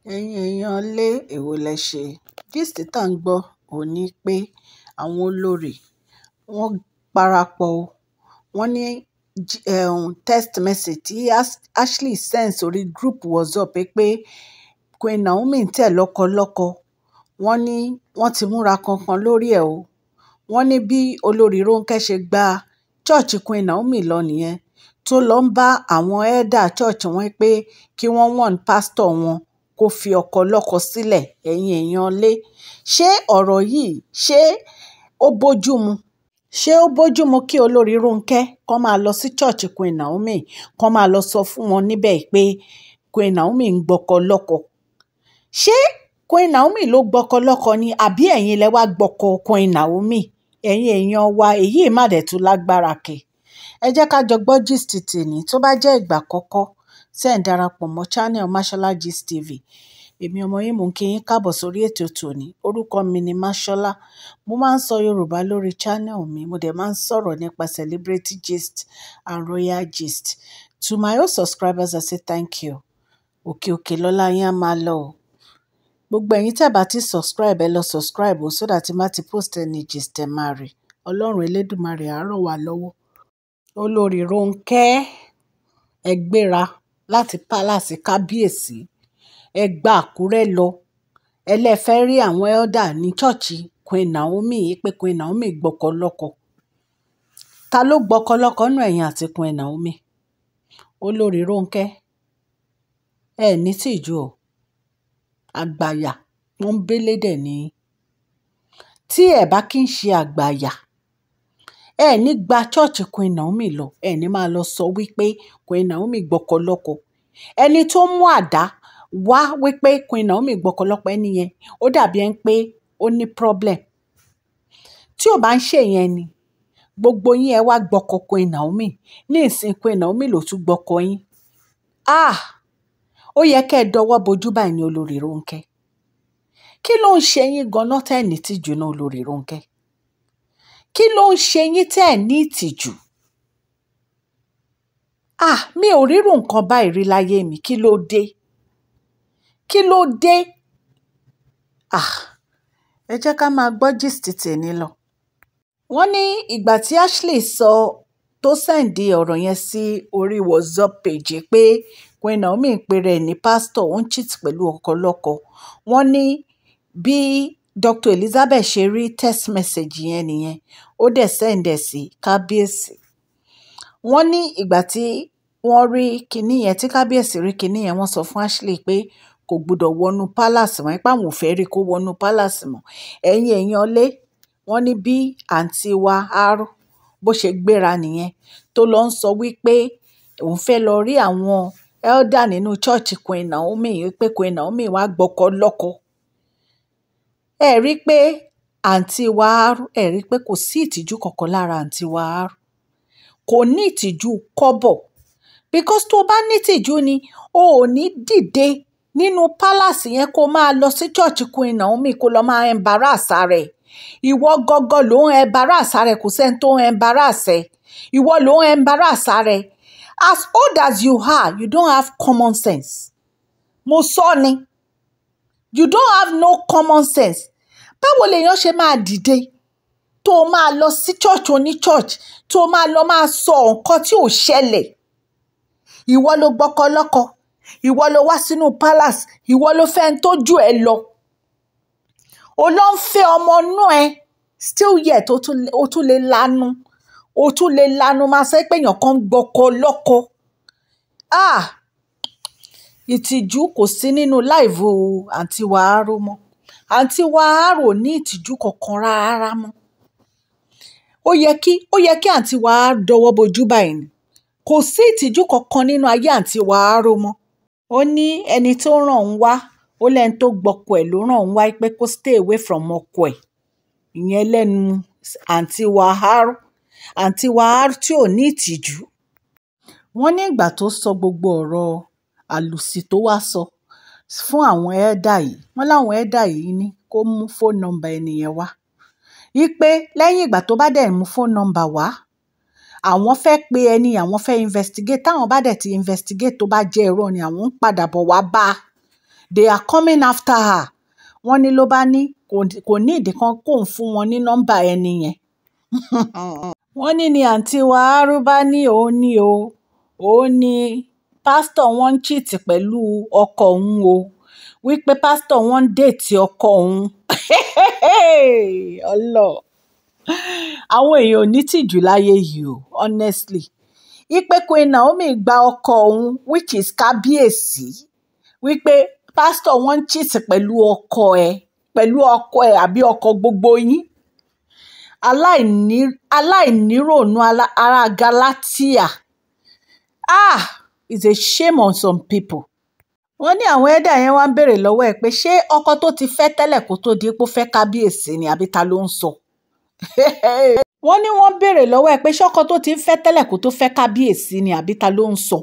Ẹ̀yin èèyàn lé, èwo lẹ ṣe? Gist tá ń gbọ́ ò ní pé àwọn olórí wọ́n parapọ̀ o. Wọ́n ní text message tí Ashley send sórí group WhatsApp pé Queen Naomi ń tẹ̀ lọ́kọ lọ́kọ. Wọ́n ní wọ́n ti múra kankan lórí ẹ̀ o. Wọ́n ní bí olórí Ronke ṣe gba church Queen Naomi lọ nìyẹn, tó lọ ń bá àwọn elder church wọn pé kí wọ́n warn pastor wọn kó fi ọkọ lọ́kọ sílẹ̀. Ẹ̀yin èèyàn lé, ṣé ọ̀rọ̀ yìí ṣé ó bójú mu? Ṣé ó bójú mu kí olórí Ronke kó máa lọ sí church Queen Naomi, kó máa lọ sọ fún wọn níbẹ̀ pé Queen Naomi ń gbọ́kọ lọ́kọ? Ṣé Queen Naomi ló gbọ́kọ lọ́kọ ni, àbí ẹ̀yin lẹ wá gbọ́kọ Queen Naomi? Ẹ̀yin èèyàn wa, èyí má dẹ̀ tún lágbára kẹ̀. Ẹ jẹ́ ká jọ gbọ́ gist tèmi. Tó bá jẹ́ ìgbà àkọ́kọ́ tí ẹ̀ ń darapọ̀ mọ́ channel Mashola Gist TV, èmi ọmọ yín mò ń kí yín káàbọ̀ sórí ètò tòní. Orúkọ mi ni Mashola. Mo máa ń sọ Yorùbá lórí channel mi, mo dẹ̀ máa ń sọ̀rọ̀ nípa celebrity gist and royal gist. To my old subscribers, I say thank you. Òkè òkè lọ́lá yín á máa lọ o. Gbogbo ẹ̀yin tí ẹ bá ti subscribe, ẹ lọ subscribe o, so that tí n bá ti post any gist ẹ máa rí. Ọlọ́run Elédùmarè á ràn wá lọ́wọ́. Olórí Ronke, ẹ gbéra láti palace kábíyèsí, ẹ gba Àkúrẹ́ lọ. Ẹ lè fẹ́ rí àwọn elder ní church Queen Naomi pé Queen Naomi gbọ́kọ lọ́kọ. Ta ló gbọ́kọ lọ́kọ nínú ẹ̀yin àti Queen Naomi? Olórí Ronke, ẹ ní tìjú o. Àgbàyà pọ́nńbélé dẹ̀ ni. Tí ẹ bá kí ń ṣe àgbàyà, ẹ ní gba church Queen Naomi lọ, ẹ ní máa lọ sọ wípé Queen Naomi gbọ́kọ lọ́kọ. Ẹni tó mú àdá wá wípé Queen Naomi gbọ́kọ lọ́kọ, ẹni yẹn, ó dàbí ẹni pé ó ní problem. Tí ò bá ń ṣe yẹn ni, gbogbo yín ẹ wá gbọ́kọ Queen Naomi. Ní ìsìn Queen Naomi ló tún gbọ́kọ yín. Ah! Ó yẹ kí ẹ dọwọ́ bojú báyìí ní, olórí Ronke. Kí ló ń ṣe yín gan-an tẹ́ ẹ̀ ní ìtìjú náà, olórí Ronke? Kí ló ń ṣe yín tẹ́ ẹ̀ ní ìtìjú? Ah! Mi ò rírun nǹkan báyìí rí láyé mi. Kí ló dé? Kí ló dé? Ah! Ẹ jẹ́ ká máa gbọ́ gist tèmi lọ. Wọ́n ní ìgbà tí Ashley sọ tó send ọ̀rọ̀ yẹn sí orí WhatsApp page pé Queen Naomi ń pe rẹ̀ ní pastor, ó ń cheat pẹ̀lú ọkọ lọ́kọ. Wọ́n ní bí Dr. Elizabeth ṣe rí text message yẹn nìyẹn, ó dẹ̀ send ẹ̀ sí kábíyèsí. Wọ́n ní ìgbà tí wọ́n rí kinní yẹn, tí kábíyèsí rí kinní yẹn, wọ́n sọ fún Ashley pé kò gbọdọ̀ wọnú palace mọ́, pé àwọn ò fẹ́ rí kó wọnú palace mọ́. Ẹ̀yin èèyàn lé, wọ́n ní bí àǹtí wa R bó ṣe gbéra nìyẹn, tó lọ ń sọ wípé òun fẹ́ lọ rí àwọn elder nínú church Queen Naomi pé Queen Naomi wá gbọ́kọ lọ́kọ. Ẹ rí pé àǹtí wa R, ẹ rí pé kò sí ìtìjú kankan lára àǹtí wa R. Kò ní ìtìjú kọ́bọ̀. Because tó bá ní ìtìjú ni, o ò ní dìde nínú palace yẹn kó máa lọ sí church Queen Naomi kó lọ máa embarrass ara ẹ̀. Ìwọ gangan ló ń embarrass ara ẹ̀, kò sẹ́ni tó ń embarrass ẹ. Ìwọ ló ń embarrass ara ẹ̀. As old as you are, you don't have common sense. Mo sọ ni. You don't have no common sense. Báwo lèèyàn ṣe máa dìde tó máa lọ sí church oní church, tó máa lọ máa sọ nǹkan tí ò ṣẹlẹ̀? Ìwọ ló gbọ́kọ lọ́kọ. Ìwọ ló wá sínú palace. Ìwọ ló fẹ́ ń tójú ẹ lọ. O lọ ń fẹ́ ọmọ inú ẹ. Still yet, o tún lè lanu. O tún lè lanu máa sọ pé èèyàn kan ń gbọ́kọ lọ́kọ. Ah! Ìtìjú kò sí nínú life àǹtí wa R mọ́. Àǹtí wa R ò ní ìtìjú kankan rárá mọ́. Ó yẹ kí àǹtí wa R dọwọ́ bojú báyìí ni. Kò sí ìtìjú kankan nínú ayé àǹtí wa R mọ́. Ó ní ẹni tó rán òun wá, ó lẹ́ni tó gbọ́kọ ẹ̀ ló rán òun wá pé kó stay away from ọkọ ẹ̀. Ìyẹn lẹ́nu àǹtí wa R. Àǹtí wa R tí ò ní ìtìjú. Wọ́n ní ìgbà tó sọ gbogbo ọ̀rọ̀ àlùsí tó wá sọ fún àwọn elder yìí, wọ́n láwọn elder yìí ní kó mú phone number ẹni yẹn wá. Wípé lẹ́yìn ìgbà tó bá dẹ̀ mú phone number wá, àwọn fẹ́ pe ẹni, àwọn fẹ́ investigate. Táwọn bá dẹ̀ ti investigate, tó bá jẹ́ irọ́ ni, àwọn ń padà bọ̀ wá bá a. They are coming after her. Wọ́n ní ló bá ní kò ní ìdí kan kóun fún wọn ní nọ́mbà ẹni yẹn. Wọ́n ní ni àǹtí wa Arúbá ní òun ní o, òun ní pásítọ̀ wọn ń cheat pẹ̀lú ọkọ òun o, wípé pásítọ̀ wọn ń date ọkọ òun. Ọlọ́ọ̀, àwọn èèyàn ò ní tìjú láyé yìí o, honestly. Wípé Queen Naomi gba ọkọ òun, which is kábíyèsí, wípé pásítọ̀ wọn ń cheat pẹ̀lú ọkọ ẹ̀, pẹ̀lú ọkọ ẹ̀ àbí ọkọ gbogbo yín. Aláìníròònú ará Galatia. Ah, it's a shame on some people. Wọ́n ní àwọn elder yẹn wá ń béèrè lọ́wọ́ ẹ̀ pé ṣé ọkọ tó ti fẹ́ tẹ́lẹ̀ kó tó di pé ó fẹ́ kábíyèsí ni àbí ta ló ń sọ? Wọ́n ní wọ́n béèrè lọ́wọ́ ẹ̀ pé ṣé ọkọ tó ti ń fẹ́ tẹ́lẹ̀ kó tó fẹ́ kábíyèsí ni àbí ta ló ń sọ?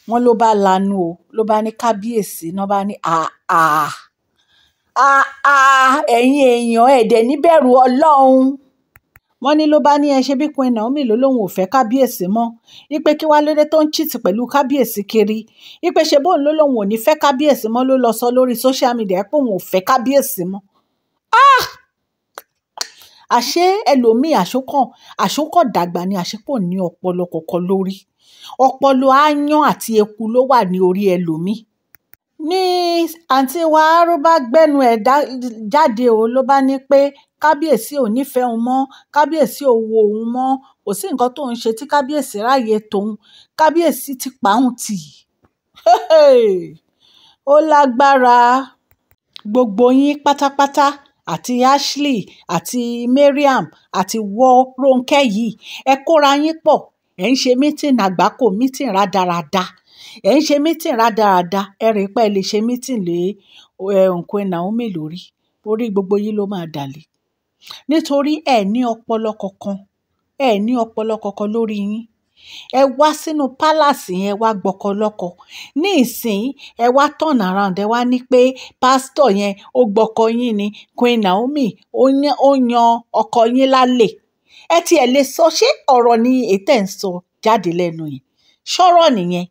Wọ́n ló bá lanu o, ló bá ní kábíyèsí, náà bá ní àà àà, ẹ̀yin èèyàn ẹ̀dẹ̀ níbẹ̀rù Ọlọ́run. Wọ́n ní ló bá ní ẹ ṣe bí Queen Naomi ló lóun ò fẹ́ kábíyèsí mọ́, wípé kí wá lóde tó ń cheat pẹ̀lú kábíyèsí kiri, wípé ṣe bóun ló lóun ò ní fẹ́ kábíyèsí mọ́ ló lọ sọ lórí social media pé òun ò fẹ́ kábíyèsí mọ́. Ah! Àṣé ẹlòmíì àṣókàn dàgbà ni, àṣé kò ní ọpọlọ kankan lórí. Ọpọlọ aáyán àti eku ló wà ní orí ẹlòmíì. Ní àǹtí wa Arúbá gbẹ́nu ẹ̀ jáde o, ló bá ní pé kábíyèsí ò nífẹ̀ẹ́ òun mọ́, kábíyèsí ò wo òun mọ́, kò sí nǹkan tó ń ṣe tí kábíyèsí ráyè tòun, kábíyèsí ti pa òun tì. Ó lágbára. Gbogbo yín pátápátá àti Ashley àti Mariam àti wọ Rónkẹ́ yìí, ẹ kóra yín pọ̀, ẹ̀ ń ṣe meeting àgbákò, meeting rádaràda. Ẹ̀ ń ṣe meeting rádaràda, ẹ rí pé ẹ lè ṣe meeting lé Queen Naomi lórí. Orí gbogbo yín ló máa dàlẹ̀. Nítorí ẹ ní ọpọlọ kankan, ẹ ní ọpọlọ kankan lórí yín. Ẹ wá sínú palace yẹn, wá gbọ́kọ lọ́kọ. Ní ìsìn, ẹ wá turn around, ẹ wá ní pé pásítọ̀ yẹn ó gbọ́kọ yín ni, Queen Naomi ó yan ọkọ yín lálẹ́. Ẹ ti ẹ̀ lè sọ, ṣé ọ̀rọ̀ ni èyí tẹ̀ ń sọ jáde lẹ́nu yìí? Ṣọ́rọ̀ nìyẹn.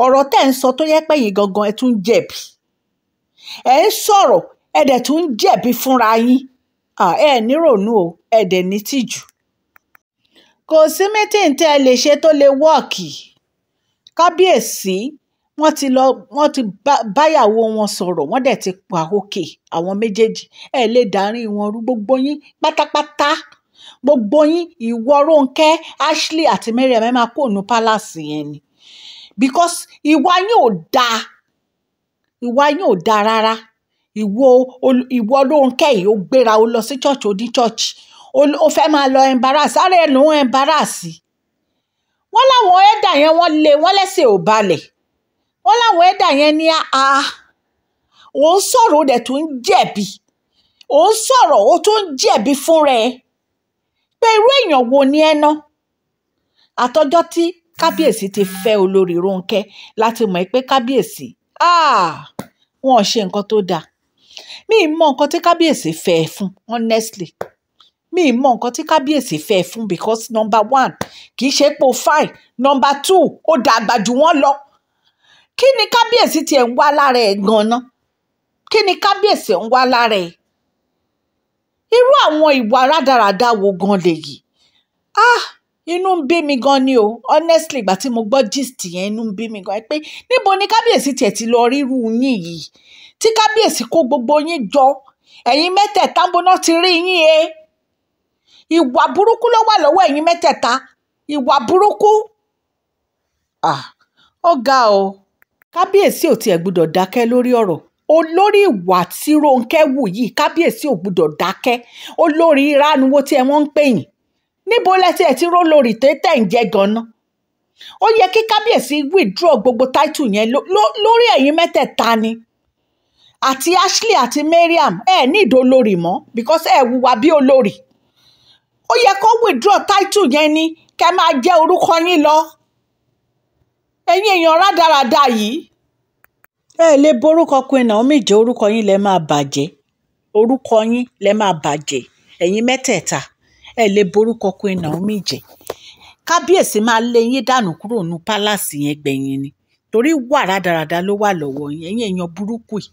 Ọ̀rọ̀ tẹ̀ ń sọ tó yẹ pé yín gangan ẹ tún jẹ̀bi. Ẹ ń sọ̀rọ̀, ẹ dẹ̀ tún jẹ̀bi fúnra yín. Ẹ níròònú o, ẹ dẹ̀ ní tìjú. Kò sí meeting tí ẹ lè ṣe tó lè wọ́ọ̀kì. Kábíyèsí wọ́n ti lọ, wọ́n ti báyàwó wọn sọ̀rọ̀, wọ́n dẹ̀ ti pa òkè àwọn méjèèjì. Ẹ lè dárín wọn rú gbogbo yín pátápátá. Gbogbo yín, ìwọ Rónkẹ́, Ashley àti Mariam, ẹ máa kó ònú palace yẹn ni. Because ìwà yín ò dáa. Ìwà yín ò dáa rárá. Ìwọ Rónkẹ́ yìí ó gbéra, ó lọ sí church, ó ní church. Ó fẹ́ máa lọ embarrass, ara ẹ̀ ló ń embarrass. Wọ́n láwọn elder yẹn wọ́n lé, wọ́n lẹ́sẹ̀ ò balẹ̀. Wọ́n láwọn elder yẹn ní àá. Ó ń sọ̀rọ̀, ó dẹ̀ tún ń jẹ̀bi. Ó ń sọ̀rọ̀, ó tún ń jẹ̀bi fúnra ẹ̀. Pé irú èèyàn wo ni ẹ ná? Àtọjọ́ tí kábíyèsí ti fẹ́ olórí Rónkẹ́ láti mọ̀ pé kábíyèsí, wọn ò ṣe nǹkan tó dáa. Mi ì mọ nǹkan tí kábíyèsí fẹ́ fún, honestly. Mi ì mọ nǹkan tí kábíyèsí fẹ́ fún because number one, kì í ṣe pé o fine. Number two, ó dàgbà jù wọ́n lọ. Kí ni kábíyèsí tiẹ̀ ń wá lára ẹ̀ gan-an? Kí ni kábíyèsí ń wá lára ẹ̀? Irú àwọn ìwà rádaràda wo gan lèyí? Ah, inú ń bí mi gan ni o. Honestly, ìgbà tí mo gbọ́ gist yẹn, inú ń bí mi gan pé níbo ni kábíyèsí tiẹ̀ ti lọ rírú yín yìí? Tí kábíyèsí kó gbogbo yín jọ, ẹ̀yin mẹ́tẹ̀ẹ̀ta ń boná ti rí yín e. Ìwà burúkú ló wà lọ́wọ́ ẹ̀yin mẹ́tẹ̀ẹ̀ta. Ìwà burúkú. Ah, ó ga o. Kábíyèsí ò tiẹ̀ gbọdọ̀ dákẹ́ lórí ọ̀rọ̀. Olórí ìwà tí Rónkẹ́ wù yìí, kábíyèsí ò gbọdọ̀ dákẹ́. Olórí ìránuwó tí ẹ wọ́n ń pè yín. Níbo lẹ tí ẹ ti ró lórí tẹ́tẹ́ ń jẹ gan-an? Ó yẹ kí kábíyèsí withdraw gbogbo title yẹn lórí ẹ̀yin mẹ́tẹ̀ẹ̀ta ni. Àti Ashley àti Mariam, ẹ ní ìdólórí mọ́ because ẹ wùwà bí olórí. Ó yẹ kó withdraw title yẹn ni kẹ́ máa jẹ́ orúkọ yín lọ. Ẹ̀yin èèyàn rádaràda yìí. Ẹ lè borúkọ Queen Naomi jẹ́, orúkọ yín lẹ máa bàjẹ́. Orúkọ yín lẹ máa bàjẹ́. Ẹ̀yin mẹ́tẹ̀ẹ̀ta, ẹ lè borúkọ Queen Naomi jẹ́. Kábíyèsí máa lé yín dànù kúrò nínú palace yẹn gbẹ̀yìn ni. Torí wà rádaràda ló wà lọ́wọ́ yín, ẹ̀yin èèyàn burúkú yìí.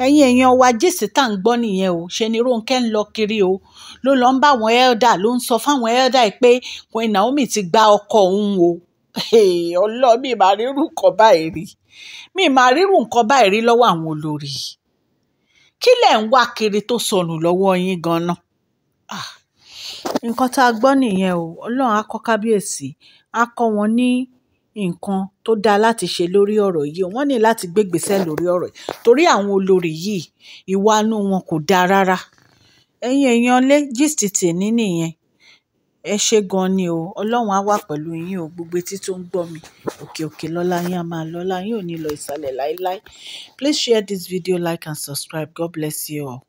Ẹ̀yin èèyàn wa, gist tá à ń gbọ́ nìyẹn o. Ṣe ni Rónkẹ́ ń lọ kiri o, ló lọ ń bá àwọn elder, ló ń sọ fáwọn elder yìí pé Queen Naomi ti gba ọkọ òun o. Ọlọ́run, mi máa rírù nǹkan báyìí rí, mi máa rírù nǹkan báyìí rí lọ́wọ́ àwọn olórí. Kí lẹ̀ ń wá kiri tó sọnù lọ́wọ́ yín gan-an? Ah, nǹkan tá a gbọ́ nìyẹn o. Ọlọ́run á kọ́ kábíyèsí, á kọ́ wọn ní nǹkan tó dáa láti ṣe lórí ọ̀rọ̀ yìí. Wọ́n ní láti gbé ìgbésẹ̀ lórí ọ̀rọ̀ yìí torí àwọn olórí yìí, ìwà inú wọn kò dáa rárá. Ẹ̀yin èèyàn lé, gist tèmi nìyẹn. Ẹ ṣé gan ni o. Ọlọ́run á wà pẹ̀lú yín o. Gbogbo etí tó ń gbọ́ mi, òkè òkè lọ́lá yín á máa lọ, ọlá yín ò ní lọ ìsàlẹ̀ láíláí. Please share this video, like and subscribe. God bless you all.